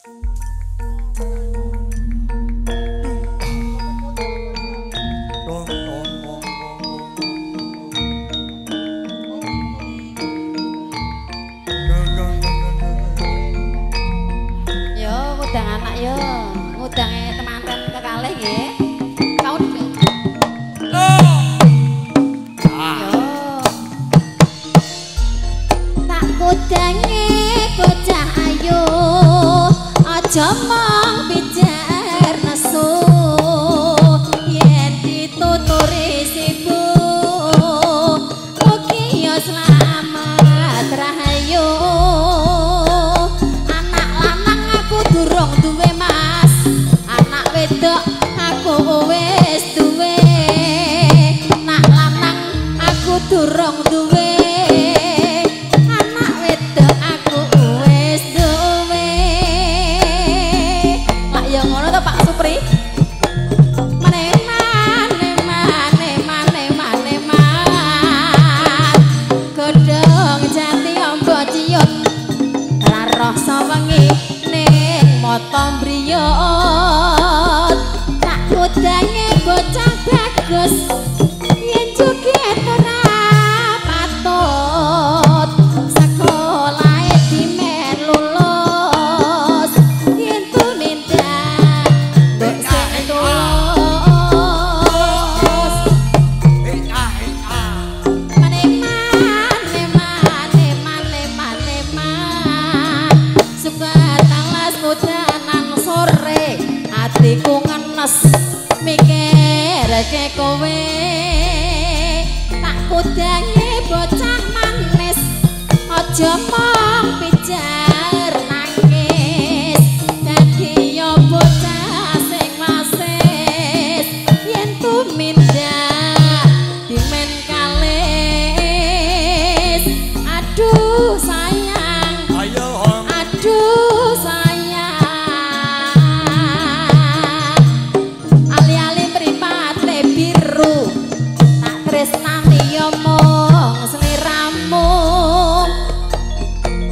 Yo ngundang anak yo, ngundange temanten kekalih nggih. Kamu yo. Tak kudange bocah ayu, aja mung pijar nesu. Yen dituturi sibuk, mugi yo slamet rahayu. Anak lanang aku durung duwe mas, anak wedok aku wis duwe. Anak lanang aku durung duwe, anak wedok aku wis duwe. Lak ya ngono to Pak Supri? Mane mane mane mane mane man, godhong jati amba ciut, ra rasa wengi ning mata mriyut. Tak kudange bocah bagus, yen joget ora patut, sekolahe dimen lulus, yen tumindak mbok sing tulus. Mane mane mane mane mane man, suka talas mudanan sore, atiku ngenes mikirke kowe. Tak kudange bocah manis, aja mung pijar nangis, dadi yo bocah sing wasis, yen tumindak dimen kalis. Aduh sayang, Ayo aduh sayang, ali-ali mripate biru, tak tresnani yo mung sliramu.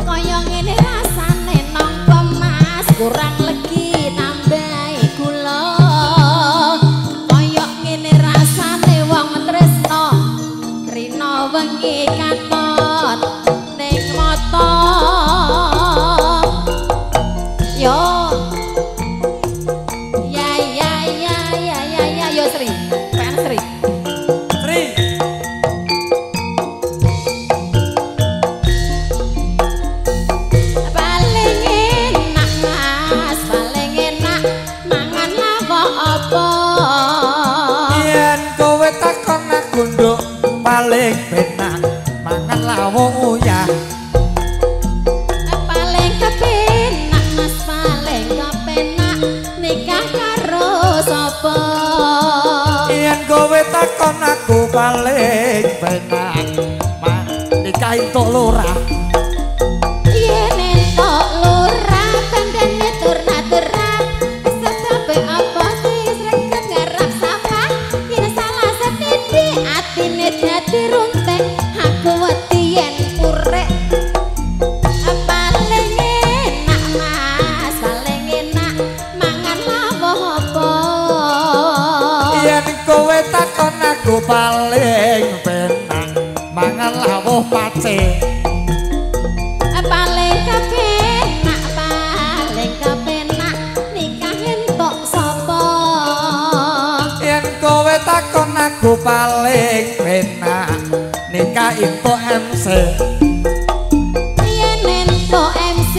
Kaya ngene rasane nangka mas, kurang legi tambahi gula. Kaya ngene rasane wong tresno, rina wengi katon ning mata. Yo ya ya ya ya ya ya yo Sri, pengen Sri. Sri. Paling enak mas, paling enak mangan lawuh apa? Yen kowe takon aku nduk paling penak mangan lawuh uyah. Paling kepenak mas, paling kepenak nikah karo sapa? Yen kowe takon aku paling penak nikah entuk lurah. Yen entuk lurah bandane tur-naturan, sebabe apa sih sregep ngarep sapa? Yen salah sethithik atine dadi runtik, aku wedi yen purek. Paling enak mas, paling enak mangan lawuh apa? Yen kowe takon aku paling penak mangan lawuh pace. Paling kepenak, paling kepenak nikah entuk sapa? Yen kowe takon aku paling penak nikah entuk MC. Yen entuk MC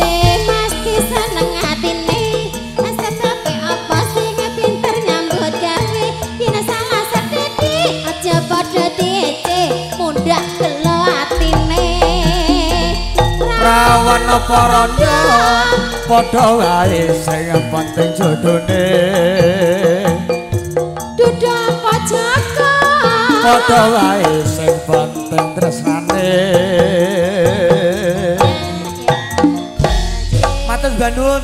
mesti seneng atine, sebabe apa sing pinter nyambut gawe? Yen salah sethithik aja padha diece, mundhak gelo atine. Rawan apa rondo padha wae sing penting jodone. Dudu apa jaka Padha wae sing penting tresnane. Matur nuwun.